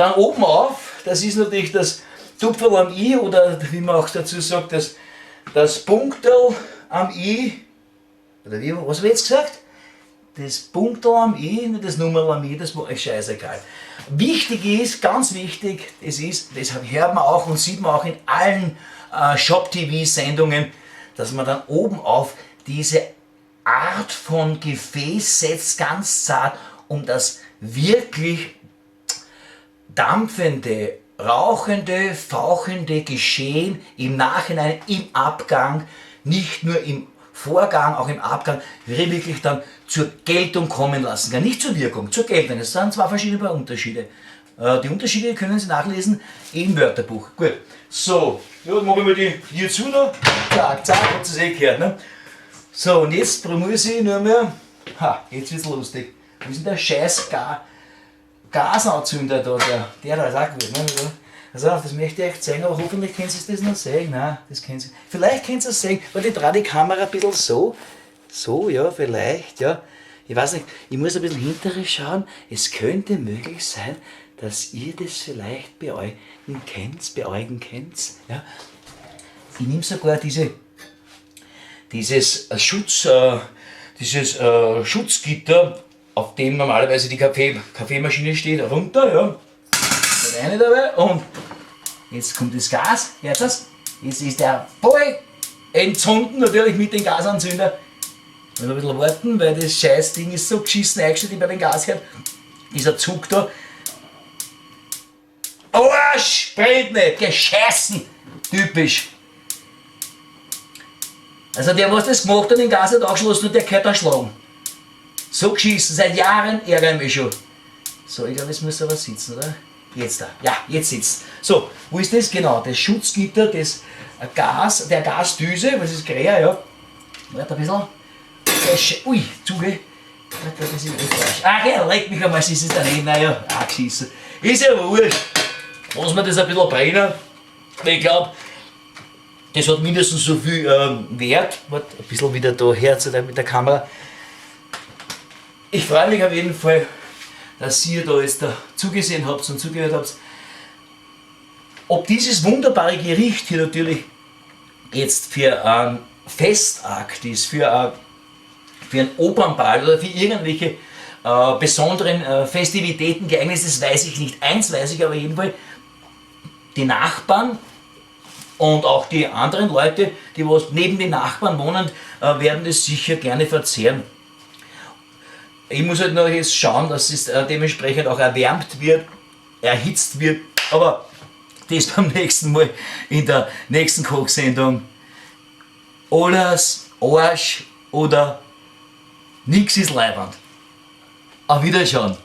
Dann oben auf, das ist natürlich das Tupferl am I oder wie man auch dazu sagt, das Punkterl am I, oder wie, was hab ich jetzt gesagt? Das Punkterl am I, nicht das Nummerl am I, das ist scheißegal. Wichtig ist, ganz wichtig, das hört man auch und sieht man auch in allen Shop-T V-Sendungen, dass man dann oben auf diese Art von Gefäß setzt, ganz zart, um das wirklich dampfende, rauchende, fauchende Geschehen im Nachhinein, im Abgang, nicht nur im Vorgang, auch im Abgang, wirklich dann zur Geltung kommen lassen kann. Nicht zur Wirkung, zur Geltung. Es sind zwei verschiedene Unterschiede. Die Unterschiede können Sie nachlesen im Wörterbuch. Gut, so, ja, dann machen wir die hier zu da. Zack, zack, habt ihr es eh gehört, ne? So, und jetzt muss ich nur mehr, ha, jetzt wird's lustig. Wo ist denn der scheiß Gasanzünder da, der da ist auch gut, ne? Also, das möchte ich euch zeigen, aber hoffentlich könnt ihr das noch sehen. Nein, das könnt ihr. Vielleicht könnt ihr es sehen, weil ich drehe die Kamera ein bisschen so. So, ja, vielleicht, ja. Ich weiß nicht, ich muss ein bisschen hinterher schauen. Es könnte möglich sein, dass ihr das vielleicht beäugen könnt. Ja. Ich nehme sogar dieses Schutzgitter, auf dem normalerweise die Kaffeemaschine steht, runter, ja. Mit eine dabei und jetzt kommt das Gas, hört das? Jetzt ist der voll entzünden, natürlich mit dem Gasanzünder. Ich muss ein bisschen warten, weil das scheiß Ding ist so geschissen eingestellt bei dem Gasherd. Dieser Zug da. Arsch, brennt nicht, gescheißen, typisch. Also der, was das gemacht hat, den Gasherd angeschlossen und der gehört erschlagen. So geschissen, seit Jahren ärgere ich mich schon. So, ich glaube, es muss aber sitzen, oder? Jetzt da, ja, jetzt sitzt. So, wo ist das? Genau, das Schutzgitter, das Gas, der Gasdüse, was ist Kräher, ja. Warte ein bisschen. Ui, Zuge. Das ist echt falsch. Ach ja, leck mich einmal, es ist daneben, naja, ach, geschissen. Ist ja wurscht. Lass mir das ein bisschen brennen. Ich glaub, das hat mindestens so viel Wert. Warte, ein bisschen wieder da her zu der, mit der Kamera. Ich freue mich auf jeden Fall, dass ihr da jetzt da zugesehen habt und zugehört habt. Ob dieses wunderbare Gericht hier natürlich jetzt für einen Festakt ist, für einen Opernball oder für irgendwelche besonderen Festivitäten geeignet ist, das weiß ich nicht. Eins weiß ich aber jedenfalls, die Nachbarn und auch die anderen Leute, die was neben den Nachbarn wohnen, werden das sicher gerne verzehren. Ich muss halt noch jetzt schauen, dass es dementsprechend auch erwärmt wird, erhitzt wird, aber das beim nächsten Mal in der nächsten Kochsendung. Alles Arsch oder nix ist leiwand. Auf Wiederschauen.